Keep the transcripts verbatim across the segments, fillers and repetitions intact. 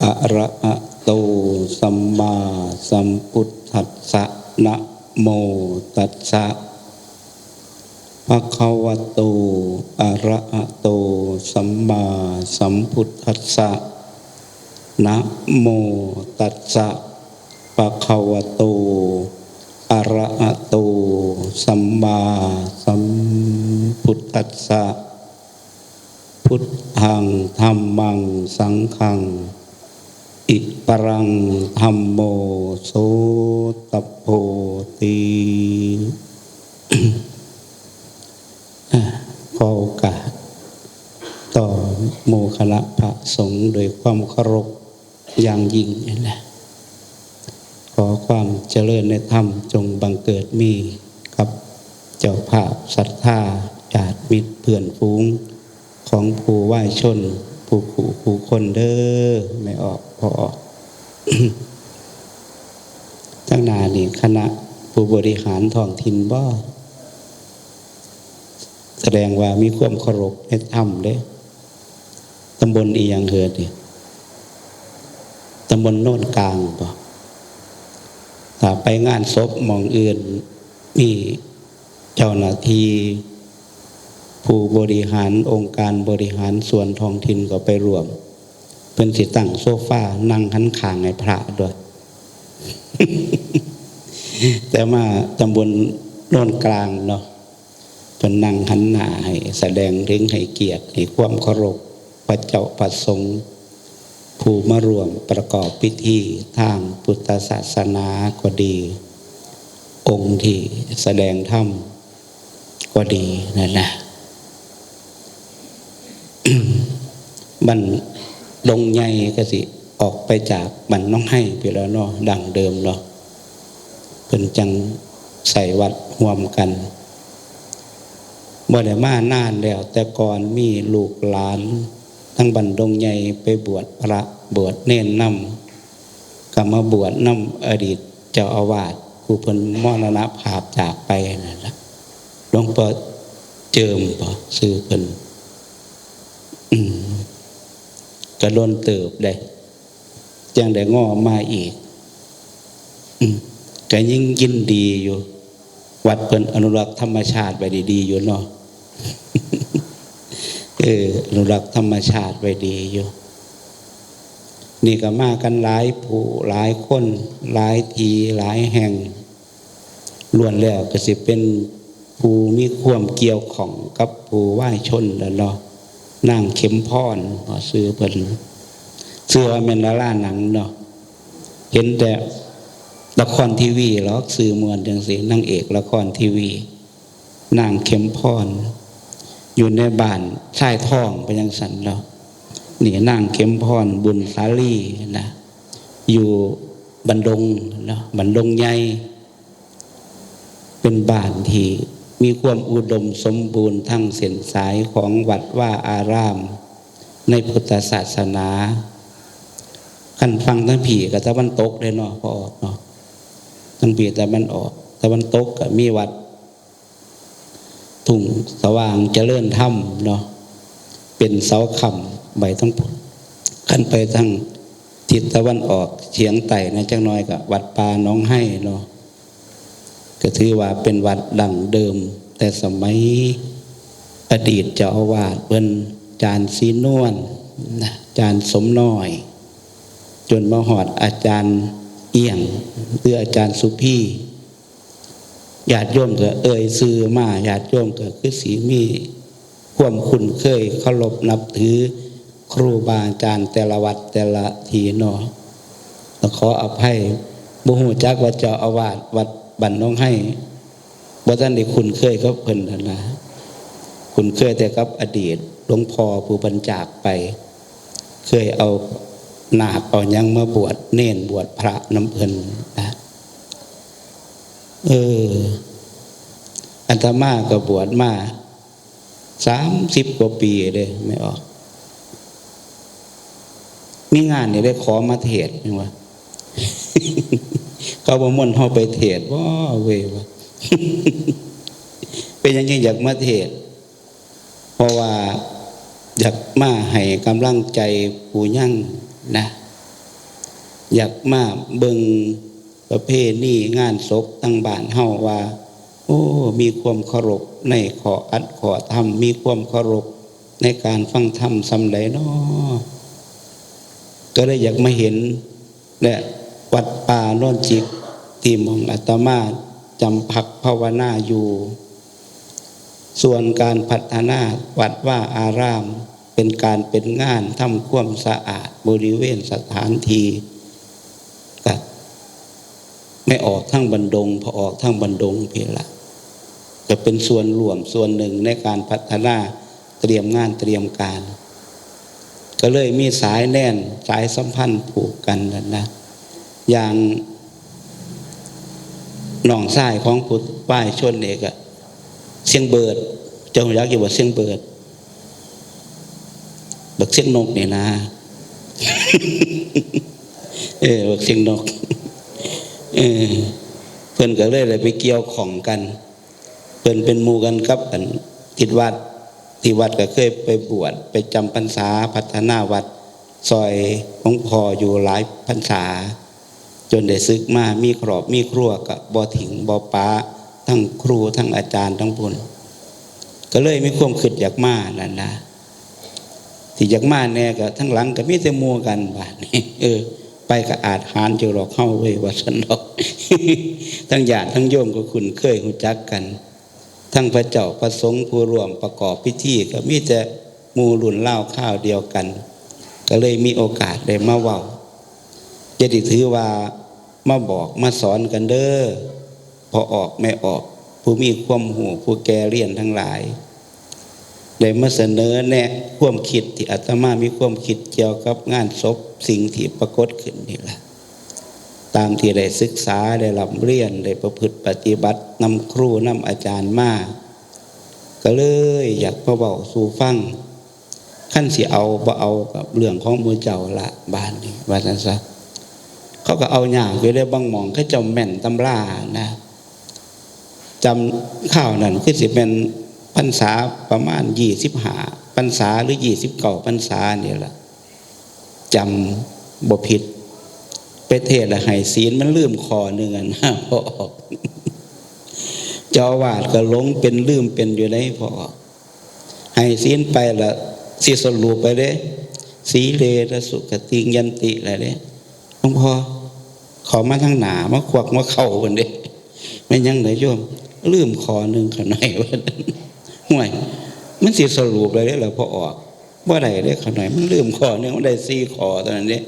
อะระหะโต สัมมาสัมพุทธัสสะ นะโมตัสสะ ภะคะวะโต อะระหะโต สัมมาสัมพุทธัสสะ นะโมตัสสะ ภะคะวะโต อะระหะโต สัมมาสัมพุทธัสสะ พุทธัง ธัมมัง สังฆัง อิปะรัง ธัมโม โสตะโพติ อ่ะ ขอโอกาสต่อหมู่คณะพระสงฆ์โดยความเคารพอย่างยิ่งนะ ขอความเจริญในธรรมจงบังเกิดมีกับเจ้าภาพศรัทธาญาติมิตรเพื่อนฝูงของผู้วายชนผู้คู่ผู้คนเด้อ แม่ออกพ่อออก ทั้งหน้านี่คณะผู้บริหารท้องถิ่นบ่ แสดงว่ามีความเคารพในธรรมเด้ ตำบลอีหยังเหอะนี่ ตำบลโนนกลางบ่ ถ้าไปงานศพหม่องอื่น มีเจ้าหน้าที่ ผู้บริหารองค์การบริหารส่วนท้องถิ่นก็ไปร่วม เพิ่นสิตั้งโซฟานั่งหันข้างให้พระด้วย แต่มาตำบลโนนกลางเนาะ เพิ่นนั่งหันหน้าให้ แสดงถึงให้เกียรติ ให้ความเคารพพระเจ้าพระสงฆ์ ผู้มาร่วมประกอบพิธีทางพุทธศาสนาก็ดี องค์ที่แสดงธรรมก็ดีนั่นนะ บ้านดงใหญ่ก็สิออกไปจากบ้านหนองไฮไปแล้วเนาะ ดั้งเดิมเนาะ เพิ่นจังใส่วัดร่วมกัน บ่ได้มานานแล้ว แต่ก่อนมีลูกหลานทั้งบ้านดงใหญ่ไปบวชพระบวชเณรนำ ก็มาบวชนำอดีตเจ้าอาวาสผู้เพิ่นมรณภาพจากไปนั่นล่ะ หลวงพ่อเจิมบ่ ชื่อเพิ่น อืม ก็โดนเติบเด้ จังได้งอมาอีก อืม ก็ยิ่งยินดีอยู่ วัดเพิ่นอนุรักษ์ธรรมชาติไว้ดีๆอยู่เนาะ เออ อนุรักษ์ธรรมชาติไว้ดีอยู่ นี่ก็มากันหลายผู้หลายคน หลายที่หลายแห่ง ล้วนแล้วก็สิเป็นผู้มีความเกี่ยวข้องกับผู้วายชนแหละเนาะ นางเข็มพร ชื่อเพิ่น ชื่อว่าแม่นดาราหนังเนาะ เห็นแต่ละครทีวีหรอก ชื่อม่วนจังซี่ นางเอกละครทีวี นางเข็มพร อยู่ในบ้านทรายทองไปจังซั่นเนาะ นี่นางเข็มพร บุญสาลีนะ อยู่บ้านดงเนาะ บ้านดงใหญ่ เป็นบ้านที่มีความอุดมสมบูรณ์ทั้งเส้นสายของวัดวาอารามในพุทธศาสนา คันฟังทางพี้ก็ตะวันตกเด้เนาะ พ่อออกเนาะ ทางพี้ตะวันออก ตะวันตกก็มีวัดทุ่งสว่างเจริญธรรมเนาะ เป็นเสาค้ำไว้ทั้งพุ้น คันไปทางทิศตะวันออกเฉียงใต้นะ จักหน่อยก็วัดป่าหนองไฮเนาะ ก็ถือว่าเป็นวัดดั้งเดิมแต่สมัยอดีตเจ้าอาวาสเพิ่น จารย์ศรีนวลนะ จารย์สมน้อย จนมาฮอดอาจารย์เอี้ยง หรืออาจารย์สุพี ญาติโยมก็เอ่ยชื่อมา ญาติโยมก็คือสิมีความคุ้นเคยเคารพนับถือครูบาอาจารย์แต่ละวัดแต่ละที่เนาะ ก็ขออภัย บ่ฮู้จักว่าเจ้าอาวาสวัดบ้านหนองไฮ บ่ทันได้คุ้นเคยกับเพิ่นหั้นนะ คุ้นเคยแต่กับอดีตหลวงพ่อผู้เพิ่นจากไป เคยเอานาคเอาหยังมาบวชเณรบวชพระนำเพิ่นนะ เออ อาตมาก็บวชมาสามสิบกว่าปีเด้ แม่ออก มีงานนี่ได้ขอมาเทศน์ แม่นบ่ เขาบ่ม่วนเฮาไปเทศน์ ว้าเว้ยว่า เป็นหยังจึงอยากมาเทศน์ เพราะว่าอยากมาให้กำลังใจผู้ยังนะ อยากมาเบิ่งประเพณีงานศพทางบ้านเฮาว่า โอ้ มีความเคารพในข้ออัดข้อธรรม มีความเคารพในการฟังธรรมส่ำใดน้อ ก็เลยอยากมาเห็น และวัดป่าโนนจิก ที่หม่องอาตมาจำพักภาวนาอยู่ ส่วนการพัฒนาวัดวาอาราม เป็นการเป็นงานทำความสะอาดบริเวณสถานที่ ก็แม่ออกทางบันดง พ่อออกทางบันดงพี้ละ จะเป็นส่วนร่วมส่วนหนึ่งในการพัฒนาเตรียมงานเตรียมการ ก็เลยมีสายแน่นสายสัมพันธ์ผูกกันนั่นนะ อย่างน้องชายของผู้วายชนเอกอะ เสียงเบิด เจ้าอยากอยู่ว่าเสียงเบิด บักเสียงนกเนี่ยนะ เออ บักเสียงนก เออ เพิ่นก็เลยได้ไปเกี่ยวข้องกัน เพิ่นเป็นหมู่กันกับอันทิดวัด ที่วัดก็เคยไปบวชไปจำพรรษาพัฒนาวัดซอยหลวงพ่ออยู่หลายพรรษา จนได้ศึกมามีครอบมีครัวก็บ่ทิ้งบ่ปะทั้งครูทั้งอาจารย์ทั้งพุ้น ก็เลยมีความคิดอยากมานั่นนะ ที่อยากมาแน่ก็ทั้งหลังก็มีแต่หมู่กันบาดนี้ เออ ไปก็อาจหารอยู่หรอกเฮาเว้ย ว่าซั่นดอก ทั้งญาติทั้งโยมก็คุ้นเคยรู้จักกัน ทั้งพระเจ้าพระสงฆ์ผู้ร่วมประกอบพิธีก็มีแต่หมู่รุ่นราวคราวเดียวกัน ก็เลยมีโอกาสได้มาเว้า จะได้ถือว่ามาบอกมาสอนกันเด้อ พ่อออกแม่ออก ผู้มีความรู้ผู้แก่เรียนทั้งหลาย ได้มาเสนอแนะความคิดที่อาตมามีความคิดเกี่ยวกับงานศพสิ่งที่ปรากฏขึ้นนี่ล่ะ ตามที่ได้ศึกษาได้ร่ำเรียนได้ประพฤติปฏิบัตินำครูนำอาจารย์มา ก็เลยอยากมาเว้าสู่ฟัง คันสิเอาบ่เอากับเรื่องของหมู่เจ้าละ บาดนี้ ว่าซั่นซะ เขาก็เอายากอยู่เด้ บางหม่องเขาเจ้าแม่นตำรานะ จำคราวนั้นคือสิแม่นพรรษาประมาณยี่สิบห้าพรรษาหรือยี่สิบเก้าพรรษานี่ล่ะ จำบ่ผิด ไปเทศน์แล้วให้ศีลมันลืมข้อหนึ่งอะนะ พ่อออก เจ้าอาวาสก็หลงเป็นลืมเป็นอยู่ในพ่อออก ให้ศีลไปละสิสรุปไปเด้ สีเลนะสุขติงยันติอะไรเด้ หลวงพ่อ ขอมาทางหน้า มาควักมาเข้าเพิ่นเด้ แม่นหยังเหรอโยม ลืมข้อหนึ่งข้าน้อย ว่า ห่วย มันสิสรุปเลยเด้อล่ะ พ่อออก บ่ได้เด้อข้าน้อย มันลืมข้อหนึ่ง มันได้สี่ข้อเท่านั้นเด้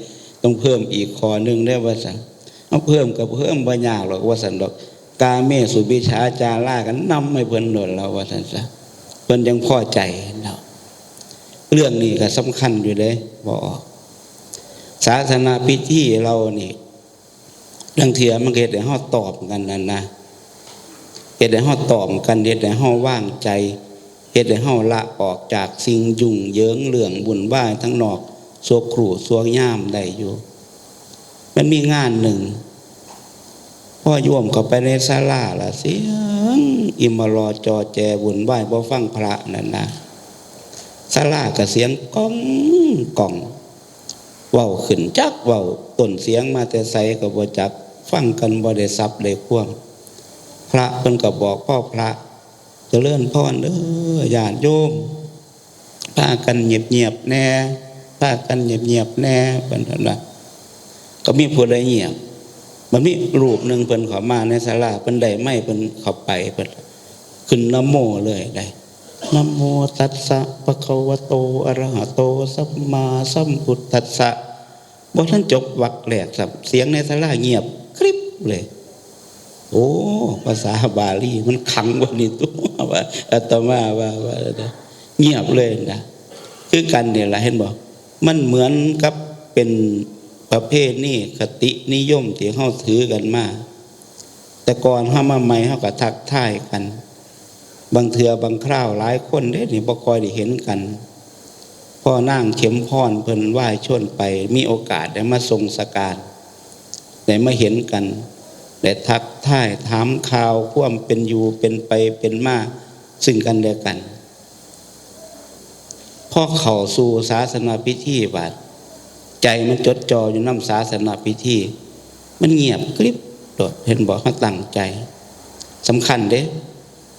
ต้องเพิ่มอีกข้อหนึ่งเด้อ ว่าซั่น เอาเพิ่มก็เพิ่ม บ่ยากหรอก ว่าซั่นดอก กาเมสุมิจฉาจาราก็นำให้เพิ่นโลดแล้ว ว่าซั่นซะ เพิ่นยังพอใจเนาะ เรื่องนี้ก็สำคัญอยู่เด้ พ่อออก ศาสนพิธีเรานี่ ลางเทื่อมันก็เฮ็ดให้เฮาตอบกันนั่นนะ เฮ็ดให้เฮาตอบกัน เฮ็ดให้เฮาวางใจ เฮ็ดให้เฮาละออกจากสิ่งยุ่งเหยิงเรื่องวุ่นวายทั้งนอก ชั่วครู่ชั่วยามได้อยู่ มันมีงานหนึ่ง พอโยมเข้าไปในศาลาละ เสียงอิหม่ำลอจอแจวุ่นวาย บ่ฟังพระนั่นนะ ศาลาก็เสียงก้องก้อง เว้าขึ้นจักเว้า ต้นเสียงมาแต่ไสก็บ่จัก ฟังกันบ่ได้สับได้ความ พระเพิ่นก็บอกพ่อพระ เจริญพรเด้อญาติโยม พากันเงียบๆแน่ พากันเงียบๆแน่ เพิ่นว่า ก็มีผู้ใดเงียบ มันมีรูปหนึ่งเพิ่นเข้ามาในศาลา เพิ่นได้ไมค์เพิ่นเข้าไป เพิ่นขึ้นนะโมเลยได้ นะโมตัสสะภะคะวะโต อะระหะโต สัมมาสัมพุทธัสสะ บ่ทันจบวรรคแรกซ้ำ เสียงในศาลาเงียบกริบเลย โอ้ ภาษาบาลีมันขังกว่านี้ตัว ว่า อาตมาว่า ว่า เงียบเลยนะ คือกันนี่ล่ะ เห็นบ่ มันเหมือนกับเป็นประเพณีคตินิยมที่เฮาถือกันมา แต่ก่อนเฮามาใหม่เฮาก็ทักทายกัน บางเทื่อบางคราวหลายคนเด้นี่บ่ค่อยได้เห็นกัน พ่อนางเข็มพรเพิ่นวายชวนไป มีโอกาสได้มาส่งสการ ได้มาเห็นกัน ได้ทักทายถามข่าวความเป็นอยู่เป็นไปเป็นมาซึ่งกันและกัน พอเข้าสู่ศาสนพิธีบาด ใจมันจดจ่ออยู่นำศาสนพิธี มันเงียบกริบโลด เห็นบ่ เฮาตั้งใจ สำคัญเด้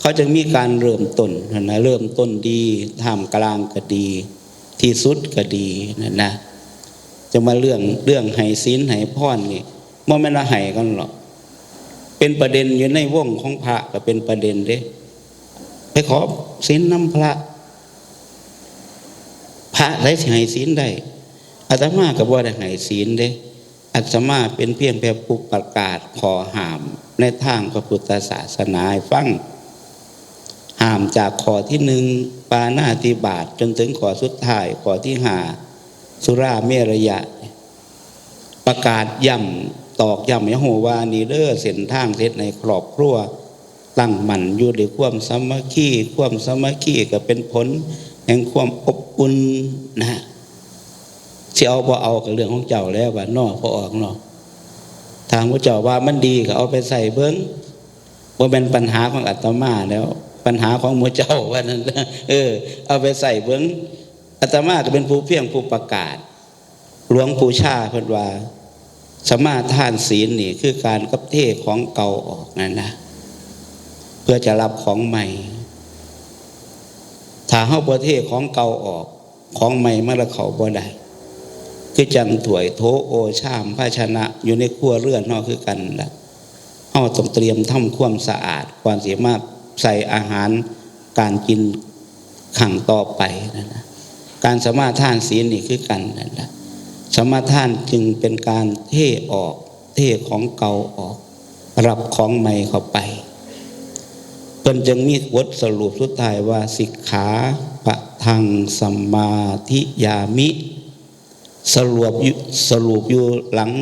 เขาจึงมีการเริ่มต้นหั้นนะ เริ่มต้นดี ท่ามกลางก็ดี ที่สุดก็ดีนั่นนะ จะมาเรื่อง เรื่องให้ศีลให้พรนี่ บ่แม่นว่าให้กันหรอก เป็นประเด็นอยู่ในวงของพระก็เป็นประเด็นเด้ ไปขอศีลนำพระ พระใดสิให้ศีลได้ อาตมาก็บ่ได้ให้ศีลเด้ อาตมาเป็นเพียงแค่ผู้ประกาศข้อห้ามในทางพระพุทธศาสนาให้ฟัง ห้ามจากข้อที่หนึ่ง ปาณาติบาต จนถึงข้อสุดท้าย ข้อที่ห้า สุราเมรยะ ประกาศย้ำ ตอกย้ำให้ฮู้ว่านี่เด้อ เส้นทางเฮ็ดให้ครอบครัวตั้งมั่นอยู่ด้วยความสามัคคี ความสามัคคีก็เป็นผลแห่งความอบอุ่นนะ สิเอาบ่เอาก็เรื่องของเจ้าแล้ว ว่าน้อ พอออกเนาะ ถ้าหมู่เจ้าว่ามันดีก็เอาไปใช้เบิ่ง บ่แม่นปัญหาของอาตมาแล้ว ปัญหาของหมู่เจ้า ว่านั้น เออ เอาไปใช้เบิ่ง อาตมาก็เป็นผู้เพียงผู้ประกาศ หลวงปู่ชาเพิ่นว่า สมาทานศีลนี่คือการกับเทของเก่าออกนั่นนะ เพื่อจะรับของใหม่ ถ้าเฮาบ่เทของเก่าออก ของใหม่มันละเข้าบ่ได้ คือจั่งถ้วยโถโอ่ชามภาชนะอยู่ในครัวเรือนเฮาคือกันล่ะ เฮาต้องเตรียมทำความสะอาดก่อนสิมาใส่อาหารการกินครั้งต่อไปนั่นนะ การสมาทานศีลนี่คือกันนั่นนะ สมาทานจึงเป็นการเทออก เทของเก่าออก รับของใหม่เข้าไป เพิ่นจึงมีบทสรุปสุดท้ายว่า สิกขาปะทังสมาธิยามิ สรุปอยู่ สรุปอยู่หลัง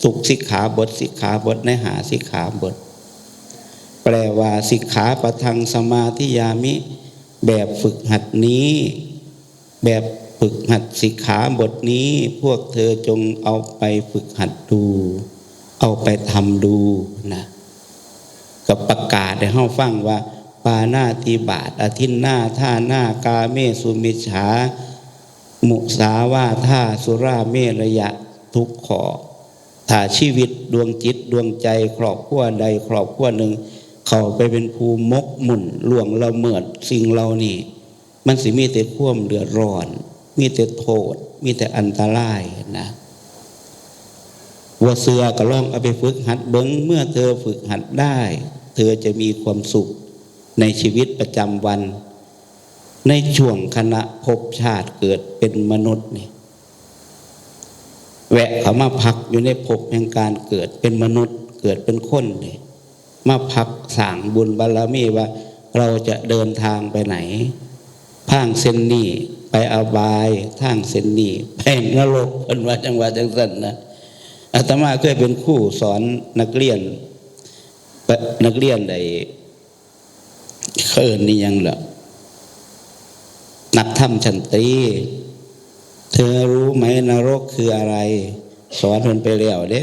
ทุกสิกขาบท สิกขาบทในห้าสิกขาบท แปลว่า สิกขาปะทังสมาธิยามิ แบบฝึกหัดนี้ แบบฝึกหัดสิกขาบทนี้ พวกเธอจงเอาไปฝึกหัดดู เอาไปทำดูนะ ก็ประกาศให้เฮาฟังว่า ปาณาติบาต อทินนาทานา กาเมสุมิจฉา มุสาวาทา สุราเมรยะ ทุกข้อ ถ้าชีวิตดวงจิตดวงใจครอบครัวใดครอบครัวหนึ่ง เข้าไปเป็นผู้หมกมุ่นล่วงละเมิดสิ่งเหล่านี้ มันสิมีแต่ความเดือดร้อน มีแต่โทษ มีแต่อันตรายนะ บ่เชื่อก็ลองเอาไปฝึกหัดเบิ่ง เมื่อเธอฝึกหัดได้ เธอจะมีความสุขในชีวิตประจำวัน ในช่วงขณะภพชาติเกิดเป็นมนุษย์นี่ แวะเข้ามาพักอยู่ในภพแห่งการเกิดเป็นมนุษย์ เกิดเป็นคนนี่ มาพักสร้างบุญบารมีว่าเราจะเดินทางไปไหน ทางเส้นนี้ไปอบาย ทางเส้นนี้ไปนรก เพิ่นว่าจั่งว่าจั่งซั่นนะ อาตมาเคยเป็นครูสอนนักเรียน นักเรียนได้ เขาเอิ้นนี่หยังล่ะ นักธรรมชั้นตรี เธอรู้ไหมนรกคืออะไร สอนเพิ่นไปแล้วเด้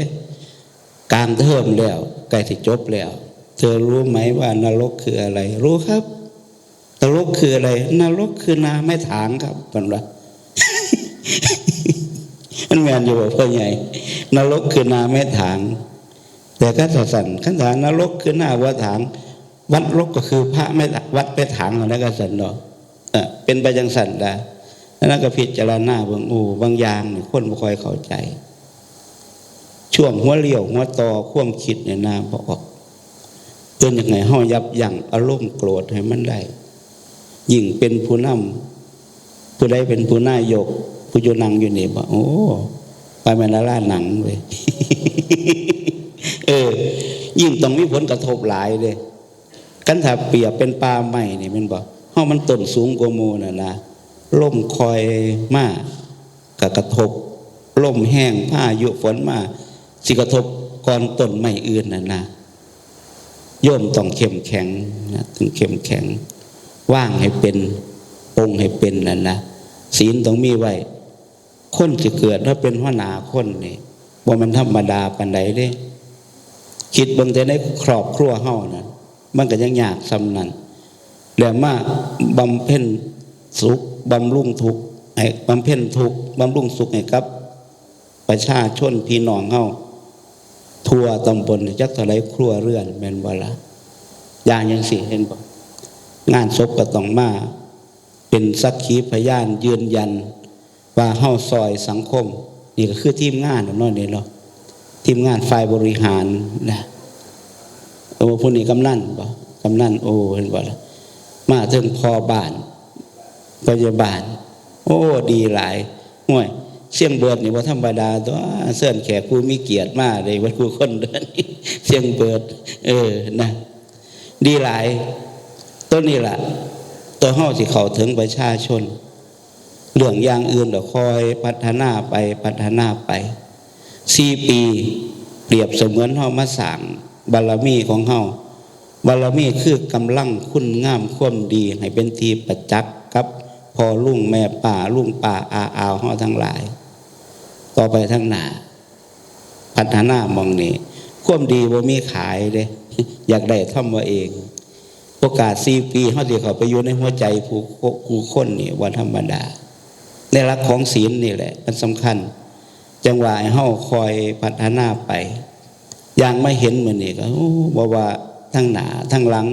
กลางเทอมแล้ว ใกล้สิจบแล้ว เธอรู้ไหมว่านรกคืออะไร รู้ครับ นรกคืออะไร นรกคือนาไม้ถางครับ เพิ่นว่า มันแม่นอยู่บ่พ่อใหญ่ นรกคือนาไม้ถาง แต่คันซั่น คันถามนรกคือนาบ่ถาง วัดรกก็คือพระไม่ วัดไม่ถางนั่นแหละ ก็ซั่นเนาะ เออ เป็นไปจั่งซั่นนะ อันนั้นก็พิจารณาเบิ่ง โอ้ บางอย่างนี่คนบ่ค่อยเข้าใจ ช่วงหัวเลี้ยวหัวต่อความคิดเนี่ยนะ บ่ออก เพิ่นอยากให้เฮายับยั้งอารมณ์โกรธให้มันได้ ยิ่งเป็นผู้นำ ผู้ใดเป็นผู้นายก ผู้อยู่นั่งอยู่นี่บ่ โอ้ ว่าแม่นดาราหนังเว้ย เออ ยิ่งต้องมีผลกระทบหลายเด้ คันถ้าเปรียบเป็นป่าไม้นี่แม่นบ่ เฮามันต้นสูงกว่าหมู่นั่นนะ ลมคอยมา ก็กระทบ ลมแฮง พายุฝนมา สิกระทบก่อนต้นไม้อื่นนั่นนะ โยมต้องเข้มแข็งนะ ต้องเข้มแข็ง วางให้เป็น ปลงให้เป็นนั่นนะ ศีลต้องมีไว้ คนสิเกิดมาเป็นหัวหน้าคนนี่ บ่แม่นธรรมดาปานใดเด้ คิดเบิ่งแต่ในครอบครัวเฮานะ มันก็ยังยากส่ำนั้น แล้วมาบำเพ็ญสุข บำรุงทุกข์ ให้บำเพ็ญทุกข์บำรุงสุขให้กับประชาชนพี่น้องเฮาทั่วตำบลจักเท่าไรครัวเรือน แม่นบ่ล่ะ อย่างจังซี้เห็นบ่ งานศพก็ต้องมาเป็นสักขีพยานยืนยันว่าเฮาซอยสังคม นี่ก็คือทีมงานเนาะนี่เนาะ ทีมงานฝ่ายบริหารนะ โอ้ ผู้นี้กำนันบ่ กำนัน โอ้ เห็นบ่ล่ะ มาถึงพ่อบ้าน พยาบาล โอ้ ดีหลาย โอ้ย เสียงเบิดนี่บ่ธรรมดาตัว เชิญแขกผู้มีเกียรติมาเลย วัดผู้คนเดิน เสียงเบิด เออ นะ ดีหลาย ตัวนี้ล่ะ ตัวเฮาสิเข้าถึงประชาชน เรื่องอย่างอื่นก็ค่อยพัฒนาไป พัฒนาไป สี่ปี เปรียบเสมือนเฮามาสร้างบารมีของเฮา บารมีคือกำลังคุณงามความดีให้เป็นที่ประจักษ์กับพ่อลุงแม่ป้าลุงป้าอาอาวเฮาทั้งหลาย ต่อไปทางหน้า พัฒนาหม่องนี้ ความดีบ่มีขายเด้ อยากได้ทำเอาเอง โอกาสสี่ปีเฮาสิเข้าไปอยู่ในหัวใจผู้ ผู้คนนี่บ่ธรรมดา ในหลักของศีลนี่แหละมันสำคัญ จั่งว่าให้เฮาคอยพัฒนาไป อย่างมาเห็นมื้อนี้ก็ โอ้ บ่ว่าทางหน้าทางหลัง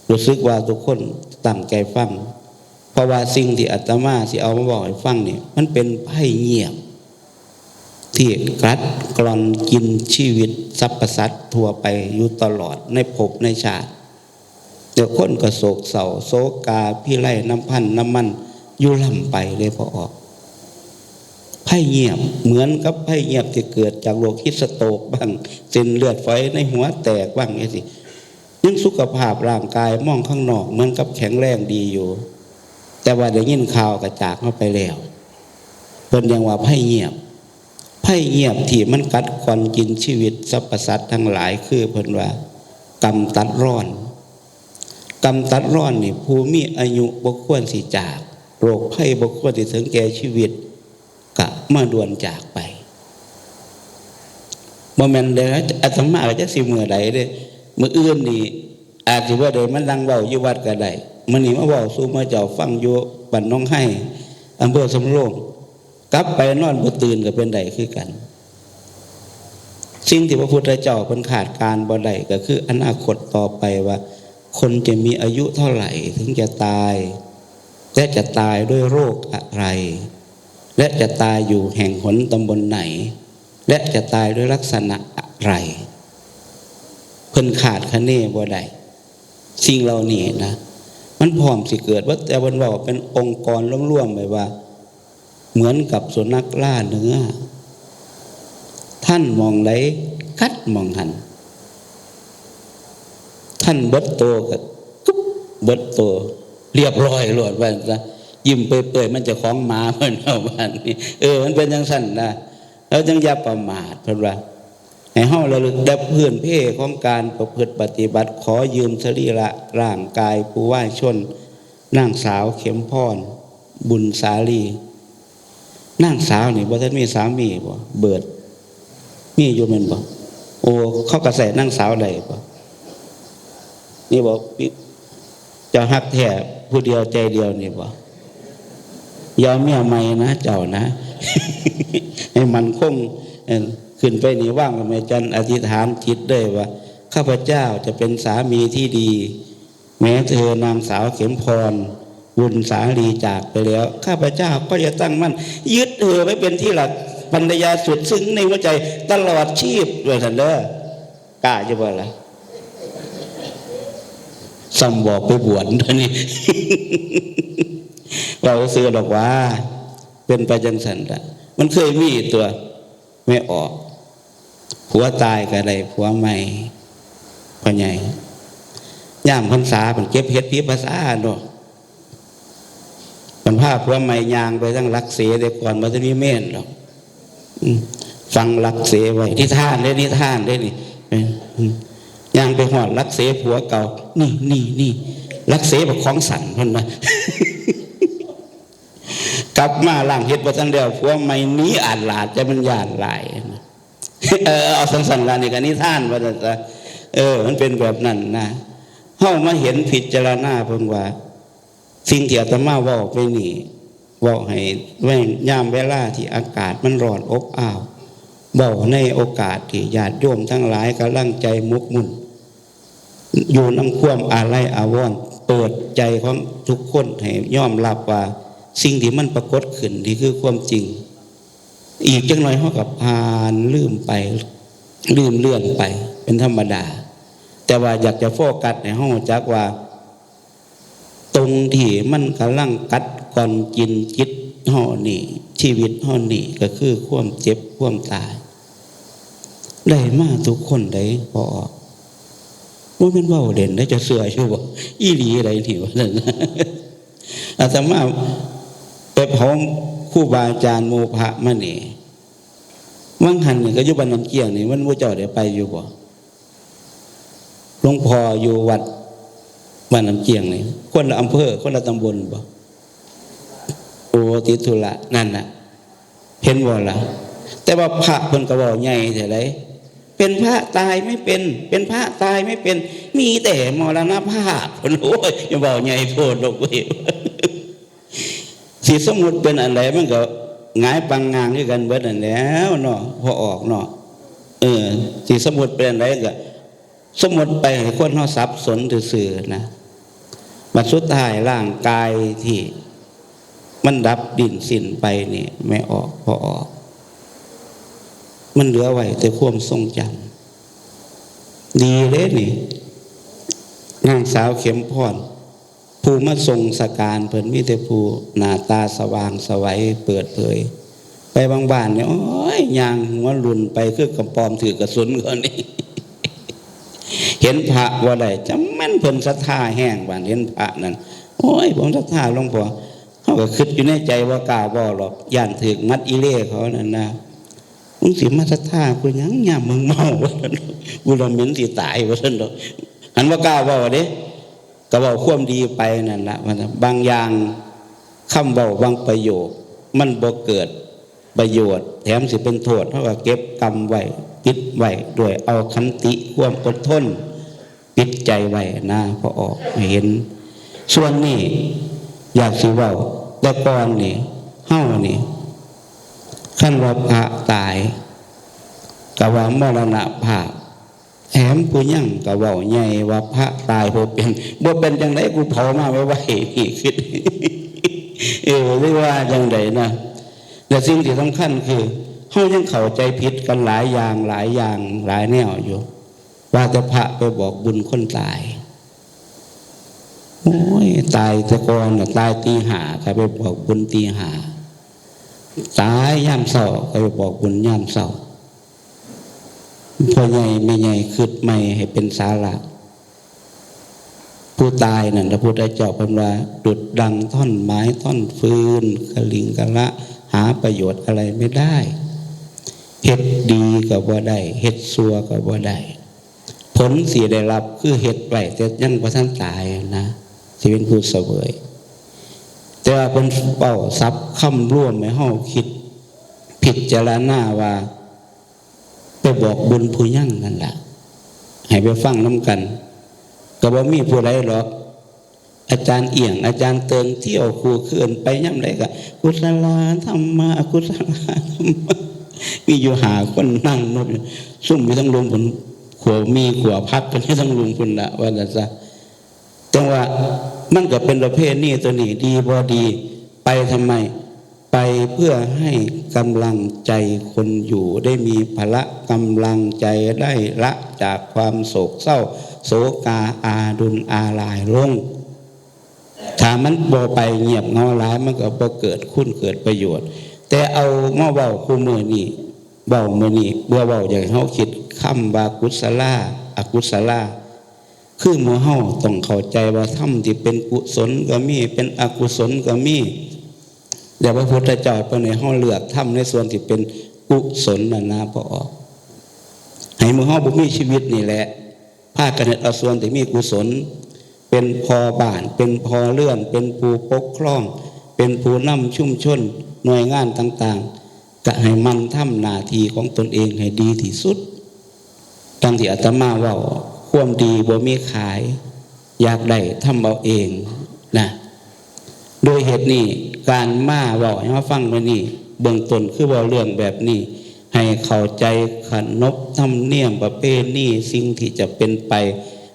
รู้สึกว่าทุกคนตั้งใจฟัง เพราะว่าสิ่งที่อาตมาสิเอามาบอกให้ฟังนี่ มันเป็นภัยเงียบ ที่กัดกร่อนกินชีวิตสรรพสัตว์ทั่วไปอยู่ตลอดในภพในชาติ เดี๋ยวคนก็โศกเศร้า โศกาพิไรน้ำพันน้ำมันอยู่ล่ำไปเลยพอออก ภัยเงียบเหมือนกับภัยเงียบที่เกิดจากโรคฮีทสโตรกบ้าง เส้นเลือดฝอยในหัวแตกบ้างจังซี้ ยังสุขภาพร่างกายมองข้างนอกเหมือนกับแข็งแรงดีอยู่ แต่ว่าได้ยินข่าวก็จากเฮาไปแล้ว เพิ่นยังว่าภัยเงียบ ภัยเงียบที่มันกัดกร่อนกินชีวิตสรรพสัตว์ทั้งหลายคือเพิ่นว่า กรรมตัดร้อน กรรมตัดร้อนนี่ผู้มีอายุบ่ควรสิจาก โรคภัยบ่ควรสิถึงแก่ชีวิต กะมาด่วนจากไป บ่แม่นเด้อ อาตมาก็จักสิมื้อใดเด้ มื้ออื่นนี่อาจสิบ่ได้มานั่งเว้าอยู่วัดก็ได้ มื้อนี้มาเว้าสู่หมู่เจ้าฟังอยู่บ้านหนองไฮ อำเภอสำโรง กลับไปนอนบ่ตื่นก็เป็นได้คือกัน สิ่งที่พระพุทธเจ้าเพิ่นคาดการณ์บ่ได้ก็คืออนาคตต่อไปว่า คนจะมีอายุเท่าไหร่ถึงจะตาย และจะตายด้วยโรคอะไร และจะตายอยู่แห่งหนตำบลไหน และจะตายด้วยลักษณะอะไร เพิ่นคาดคะเนบ่ได้ สิ่งเหล่านี้นะ มันพร้อมสิเกิด ว่าแต่เพิ่นเว้าเป็นองค์กรรวมๆ ไว้ว่า เหมือนกับสุนัขล่าเนื้อ ทันหม่องใดกัดหม่องหั้น ทันเบิดโตก็กึ๊บ เบิดโต เรียบร้อยโลดว่าซะ ยิ้มเปื่อยๆ มันเจ้าของหมาเพิ่นเอาว่านี่ เออ มันเป็นจังซั่นนะ แล้วจังอย่าประมาทเพิ่นว่า ให้เฮาระลึกดับพื้นเพของการประพฤติปฏิบัติ ขอยืมสรีระร่างกายผู้วายชน นางสาวเข็มพร บุญสาลี นางสาวนี่บ่ทันมีสามีบ่ เบิด มีอยู่แม่นบ่ โอ้ เขาก็ใส่นางสาวได้บ่ นี่บ่ เจ้าฮักแท้ผู้เดียวใจเดียวนี่บ่ อย่าเมียใหม่นะเจ้านะ ให้มันคง เอ่อ ขึ้นไปนี่ว่างกับแม่จันอธิษฐานจิตได้ว่า ข้าพเจ้าจะเป็นสามีที่ดี แม้เธอนางสาวเข็มพร บุญสาลีจากไปแล้ว ข้าพเจ้าก็จะตั้งมั่น ยึดเธอไว้เป็นที่รัก ภรรยาสุดซึ้งในหัวใจตลอดชีพ ว่าซั่นเด้อ กล้าอยู่บ่ล่ะ ซ้ำบอกไปบวชตัวนี้ เว้าซื่อดอกว่า เป็นไปจังซั่นละ มันเคยมีตัว แม่ออก ผัวตายก็ได้ผัวใหม่ พ่อใหญ่ ยามพรรษามันเก็บเห็ดผีภาษาเนาะ มันพาผัวใหม่ย่างไปทางหลักเส แต่ก่อนมันจะมีเมนหรอก อืม ฟังหลักเสไว้ นิทานเด้ นิทานเด้นี่ เออ อืม ย่างไปฮอดหลักเสผัวเก่า นี่ นี่ นี่ หลักเสบักของสั่นเพิ่นว่า กลับมาล้างเห็ดบ่ทันแล้ว ผัวใหม่หนีอาดลาด แต่มันย้านหลาย เออ เอาสั้นๆ ล่ะ นี่ก็นิทานว่าซั่นซะ เออ มันเป็นแบบนั้นนะ เฮามาเห็นพิจารณาเพิ่นว่า สิ่งที่อาตมาเว้าไปนี่ เว้าให้แว่งยามเวลาที่อากาศมันร้อนอบอ้าว เว้าในโอกาสที่ญาติโยมทั้งหลายกำลังใจหมกมุ่น อยู่นำความอาลัยอาวรณ์ เปิดใจของทุกคนให้ยอมรับว่าสิ่งที่มันปรากฏขึ้นนี่คือความจริง อีกจักหน่อยเฮาก็ผ่านลืมไป ลืมเลือนไป เป็นธรรมดา แต่ว่าอยากจะโฟกัสให้เฮารู้จักว่า ตรงที่มันกำลังกัดกร่อนกินจิตเฮานี่ ชีวิตเฮานี่ก็คือความเจ็บความตาย ได้มาทุกคนได้ พอออก บ่แม่นเว้าเล่นได้ เจ้าเชื่ออยู่บ่ อีหลีใดนี่ ว่าซั่น อาตมาไปเผาครูบาอาจารย์หมู่พระมานี่ วังหันนี่ก็อยู่บ้านน้ำเกี้ยงนี่ มันหมู่เจ้าได้ไปอยู่บ่ หลวงพ่ออยู่วัดบ้านน้ำเกี้ยงนี่ คนละอำเภอ คนละตำบลบ่ โอ้ ติดธุระนั่นน่ะ เห็นบ่ล่ะ แต่ว่าพระเพิ่นก็เว้าใหญ่แท้ใด เป็นพระตายไม่เป็น เป็นพระตายไม่เป็น มีแต่มรณภาพ โอ้ย อย่าเว้าใหญ่โพดดอกเว้ย สิสมมุติเป็นอันใดมันก็หงายปังงางคือกันเบิดนั่นแหล้วเนาะ พอออกเนาะ เออ สิสมมุติเป็นอันใดก็ สมมุติไปให้คนเฮาสับสนซื่อๆนะ บัดสุดท้ายร่างกายที่มันดับดิ้นสิ้นไปนี่ แม่ออก พอออก มันเหลือไว้แต่ความทรงจำ ดีเด้นี่ นางสาวเข็มพร ผู้มาส่งสการเพิ่นมีแต่ผู้หน้าตาสว่างไสวเปิดเผย ไปบางบ้านเนี่ย โอ้ย ย่างหัวลุ่นไปคือกระป๋อมถืกกระสุนเขานี่ เห็นพระบ่ได้ จำแม่นเพิ่นศรัทธาแฮง บาดเห็นพระนั่น โอ้ย ผมศรัทธาหลวงพ่อ เฮาก็คิดอยู่ในใจ บ่กล้าเว้าหรอก ย่านถืกหมัดอีเล่เขานั่นนะ มึงสิมาศรัทธากูหยัง ยามมึงเมา ว่าซั่น กูละเหม็นสิตาย ว่าซั่นดอก หันบ่กล้าเว้าเด้ ก็เว้าความดีไปนั่นล่ะ ว่าซั่น บางอย่าง คำเว้าบางประโยค มันบ่เกิดประโยชน์ แถมสิเป็นโทษ เฮาก็เก็บกำไว้ ปิดไว้ ด้วยเอาขันติ ความอดทน ปิดใจไว้นะ พอออกให้เห็น ส่วนนี้อยากสิเว้า แต่ก่อนนี่ เฮานี่ คันว่าพระตาย ก็ว่ามรณภาพ แถมผู้ยังก็เว้าใหญ่ว่าพระตายบ่เป็น บ่เป็นจั่งใด กูเผามาไวๆ นี่ คิด เออ หรือว่าจั่งใดนะ และสิ่งที่สำคัญคือ เฮายังเข้าใจผิดกันหลายอย่าง หลายอย่าง หลายแนวอยู่ ว่าแต่พระไปบอกบุญคนตาย โอ้ย ตายแต่ก่อนน่ะ ตายตีห้า ก็ไปบอกบุญตีห้า ตายยามเช้า ก็ไปบอกบุญยามเช้า พ่อใหญ่แม่ใหญ่คิดใหม่ให้เป็นสาระ ผู้ตายนั่น พระพุทธเจ้าเพิ่นว่า ดุจดังท่อนไม้ท่อนฟืน กะลิงกะละ หาประโยชน์อะไรไม่ได้ เฮ็ดดีก็บ่ได้ เฮ็ดชั่วก็บ่ได้ ผลสิได้รับคือเฮ็ดไว้แต่ยังบ่ทันตายนะ สิเป็นผู้เสวย แต่ว่าเพิ่นเว้าศัพท์คำรวมให้เฮาคิดพิจารณาว่า ไปบอกบุญผู้ยังนั่นล่ะ ให้ไปฟังนำกัน ก็บ่มีผู้ใดหรอก อาจารย์เอี่ยง อาจารย์เติง เที่ยวคู่คืนไปยามใดก็ กุศลาธัมมา อกุศลาธัมมา มีอยู่ห้าคนนั่งนบอยู่ ซุ่มอยู่ทั้งลุมพุ้น ขั่วมีขั่วผักกันอยู่ทั้งลุมพุ้นละ ว่าซั่นซะ จั่งว่ามันก็เป็นประเพณีตัวนี้ ดีบ่ดี ไปทำไม ไปเพื่อให้กำลังใจคนอยู่ ได้มีพละกำลังใจ ได้ละจากความโศกเศร้า โศกาอาดุลอาลายลง ถ้ามันบ่ไปเงียบเหงาหลาย มันก็บ่เกิดคุณเกิดประโยชน์ แต่เอามาเว้าคู่มื้อนี้ เว้ามื้อนี้ เพื่อเว้าอยากให้เฮาคิดคำว่ากุศลา อกุศลา คือหมู่เฮาต้องเข้าใจว่าธรรมที่เป็นกุศลก็มี เป็นอกุศลก็มี แต่พระพุทธเจ้าเพิ่นให้เฮาเลือกธรรมในส่วนที่เป็นกุศลนั่นนะ พอออก ให้หมู่เฮาผู้มีชีวิตนี่แหละ พากันเฮ็ดเอาส่วนที่มีกุศล เป็นพ่อบ้าน เป็นพ่อเรือน เป็นผู้ปกครอง เป็นผู้นำชุมชน หน่วยงานต่างๆ ก็ให้หมั่นทำหน้าที่ของตนเองให้ดีที่สุด ดังที่อาตมาเว้า ความดีบ่มีขาย อยากได้ทำเอาเองนะ โดยเหตุนี้ การมาเว้าให้เฮาฟังมื้อนี้ เบื้องต้นคือเว้าเรื่องแบบนี้ ให้เข้าใจขนบธรรมเนียมประเพณี สิ่งที่จะเป็นไป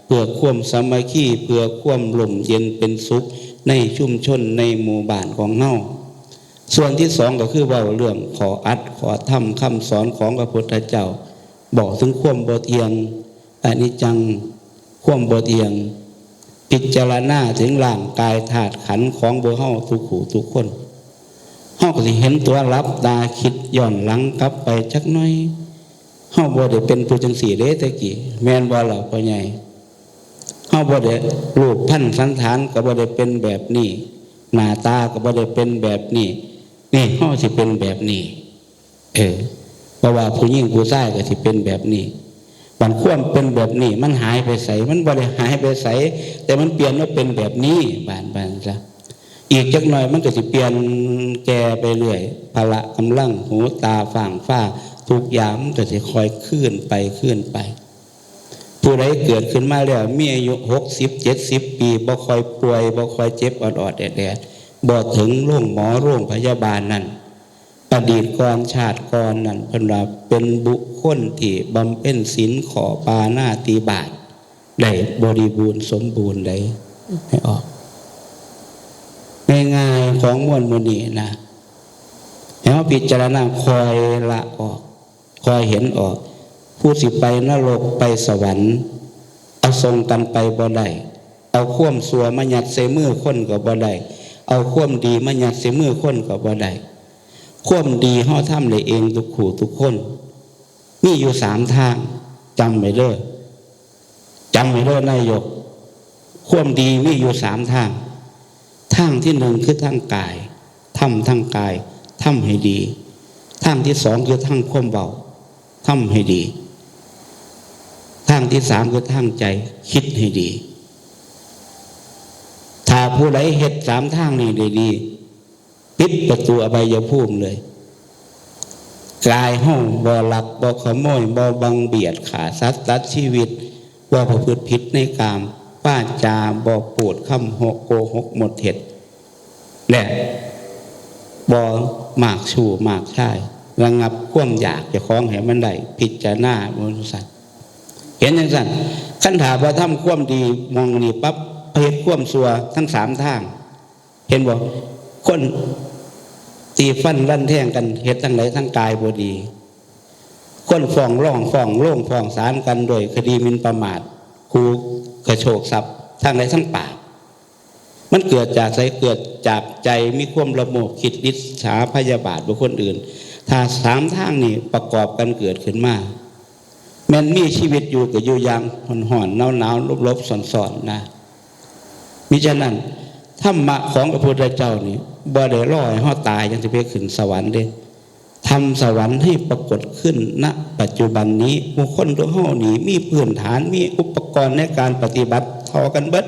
เพื่อความสามัคคี เพื่อความร่มเย็นเป็นสุขในชุมชนในหมู่บ้านของเฮา ส่วนที่สองก็คือเว้าเรื่องข้ออัดข้อธรรมคำสอนของพระพุทธเจ้า บอกถึงความบ่เที่ยง อนิจจัง ความบ่เที่ยง พิจารณาถึงร่างกายธาตุขันธ์ของพวกเฮาทุกผู้ทุกคน เฮาก็สิเห็นตัวหลับตาคิดย้อนหลังกลับไปจักหน่อย เฮาบ่ได้เป็นผู้จังซี่เด้แต่กี้ แม่นบ่ล่ะพ่อใหญ่ เฮาบ่ได้ รูปพรรณสันฐานก็บ่ได้เป็นแบบนี้ หน้าตาก็บ่ได้เป็นแบบนี้ นี่เฮาสิเป็นแบบนี้ เออ เพราะว่าผู้หญิงผู้ชายก็สิเป็นแบบนี้ บัดความเป็นแบบนี้มันหายไปไส มันบ่ได้หายไปไส แต่มันเปลี่ยนมาเป็นแบบนี้ บาด บาดซะ อีกจักหน่อยมันก็สิเปลี่ยนแก่ไปเรื่อย พละกำลัง หูตาฟ้างฟ้า ทุกอย่างมันก็สิค่อยคืนไป คืนไป ผู้ใดเกิดขึ้นมาแล้วมีอายุหกสิบ เจ็ดสิบ ปี บ่ค่อยป่วย บ่ค่อยเจ็บออดๆ แอดๆ บ่ถึงโรงหมอโรงพยาบาลนั่น อดีตก่อนชาติก่อนนั่น เพิ่นว่าเป็นบุคคลที่บำเพ็ญศีลข้อปาณาติบาตได้บริบูรณ์สมบูรณ์ได้ ให้ออก ง่ายๆ ของมวลมื้อนี้นะ ให้เฮาพิจารณาคอยละออก คอยเห็นออก ผู้สิไปนรกไปสวรรค์ เอาส่งกันไปบ่ได้ เอาความชั่วมายัดใส่มือคนก็บ่ได้ เอาความดีมายัดใส่มือคนก็บ่ได้ ความดีเฮาทำได้เองทุกผู้ทุกคน มีอยู่สามทาง จำไว้เด้อ จำไว้เด้อนายก ความดีมีอยู่สามทาง ทางที่หนึ่งคือทางกาย ทำทางกาย ทำให้ดี ทางที่สองคือทางความเว้า ทำให้ดี ทางที่สามคือทางใจ คิดให้ดี ถ้าผู้ใดเฮ็ดสามทางนี้ได้ดี ปิดประตูอบายภูมิเลย กายเฮาบ่ลัก บ่ขโมย บ่บังเบียด ฆ่าสัตว์ตัดชีวิต บ่ประพฤติผิดในกาม วาจาบ่พูดคำโกหกหมดเท็จ และบ่มักชู้มักชาย ระงับความอยากเจ้าของให้มันได้ พิจารณามันสั่น เห็นจังซั่น คันถ้าบ่ทำความดีหม่องนี้ปั๊บ เฮ็ดความชั่วทั้งสามทาง เห็นบ่ คนตีฟันรันแทงกัน เฮ็ดทางใดทางกายบ่ดี คนฟ้องร้องฟ้องโรงฟ้องศาลกันโดยคดีหมิ่นประมาท ขู่กระโชกทรัพย์ ทางใดทางปาก มันเกิดจากไส เกิดจากใจมีความละโมบคิดริษยาพยาบาทบุคคลอื่น ถ้าสามทางนี้ประกอบกันเกิดขึ้นมา แม่นมีชีวิตอยู่ก็อยู่อย่างฮ้อนๆ หนาวๆ หลบๆ ซ่อนๆ นะ มิฉะนั้น ธรรมะของพระพุทธเจ้านี่บ่ได้รอให้เฮาตายจั่งสิไปขึ้นสวรรค์เด้ ทำสวรรค์ให้ปรากฏขึ้น ณ ปัจจุบันนี้ บุคคลตัวเฮานี่มีพื้นฐาน มีอุปกรณ์ในการปฏิบัติเท่ากันเบิด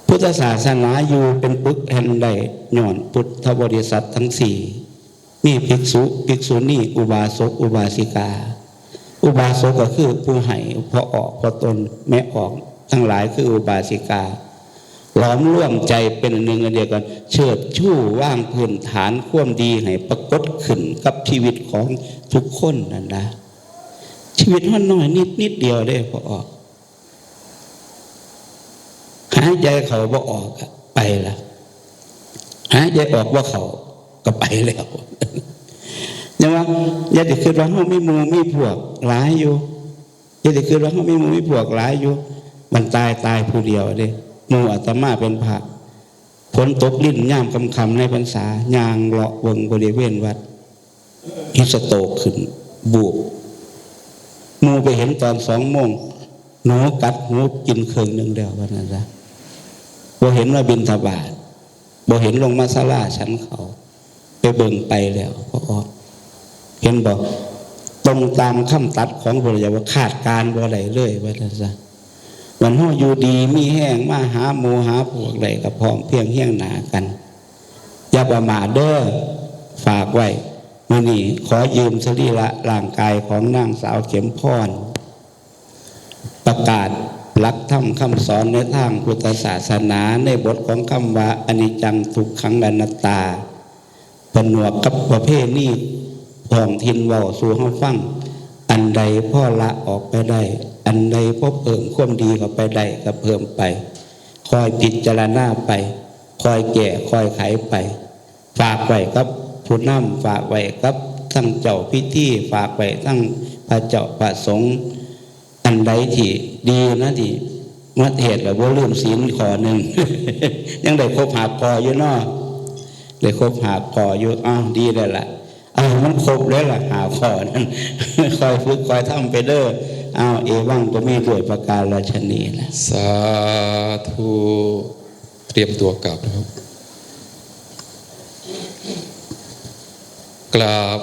พุทธศาสนาอยู่เป็นปึกแผ่นได้ย้อนพุทธบริษัททั้งสี่ มีภิกษุ ภิกษุณี อุบาสก อุบาสิกา อุบาสกก็คือผู้ให้ พ่อออก พ่อตน แม่ออก ทั้งหลายคืออุบาสิกา หลอมรวมใจเป็นอันหนึ่งอันเดียวกัน เชิดชูวางพื้นฐานความดีให้ปรากฏขึ้นกับชีวิตของทุกคนนั่นนะ ชีวิตเฮาน้อยนิดนิดเดียวเด้ พ่อออก หายใจเข้าบ่ออกอะ ไปละ หายใจออกบ่เข้า ก็ไปแล้ว ยังว่า อย่าได้คิดว่าเฮามีหมู่มีพวกหลายอยู่ อย่าได้คิดว่าเฮามีหมู่มีพวกหลายอยู่ มันตาย ตายผู้เดียวเด้ หมู่อาตมาเป็นพระ ฝนตกรินยามค่ำๆ ในพรรษา ย่างเลาะเบิ่งบริเวณวัด heat stroke ขึ้น บูบ หมู่ไปเห็นตอนสองโมง หนูกัดหูกินเคิ่งหนึ่งแล้ว ว่าซั่นซะ บ่เห็นมาบิณฑบาต บ่เห็นลงมาศาลาฉันข้าว ไปเบิ่งไปแล้ว พ่อออก เห็นบ่ ตรงตามคำตัดของพระพุทธเจ้าว่า ขาดการบ่ได้เลย ว่าซั่นซะ วันเฮาอยู่ดีมีแฮง มาหาหมู่หาพวกได้ก็พร้อมเพรียงเฮียงหน้ากัน อย่าประมาทเด้อ ฝากไว้ มื้อนี้ขอยืมสรีระร่างกายของนางสาวเข็มพร ประกาศ หลักธรรมคำสอนในทางพุทธศาสนา ในบทของคำว่าอนิจจังทุกขังอนัตตา ผนวกกับประเพณีท้องถิ่นเว้าสู่เฮาฟัง อันใดพอละออกไปได้ อันใดพอเพิ่มความดีเข้าไปได้ก็เพิ่มไป คอยพิจารณาไป คอยแก้คอยไขไป ฝากไว้กับผู้นำ ฝากไว้กับทั้งเจ้าพิธี ฝากไว้ทั้งพระเจ้าพระสงฆ์ อันใดที่ดีนะที่มาเทศน์แล้วบ่ลืมศีลข้อหนึ่ง ยังได้ครบห้าข้ออยู่เนาะ ได้ครบห้าข้ออยู่ อ้าว ดีแล้วล่ะ เอาให้มันครบเลยล่ะ ห้าข้อนั้น คอยฝึกคอยทำไปเด้อ อ้าว เอวังก็มีด้วยประการราชนีแหละ สาธุ เตรียมตัวกราบนะครับ กราบ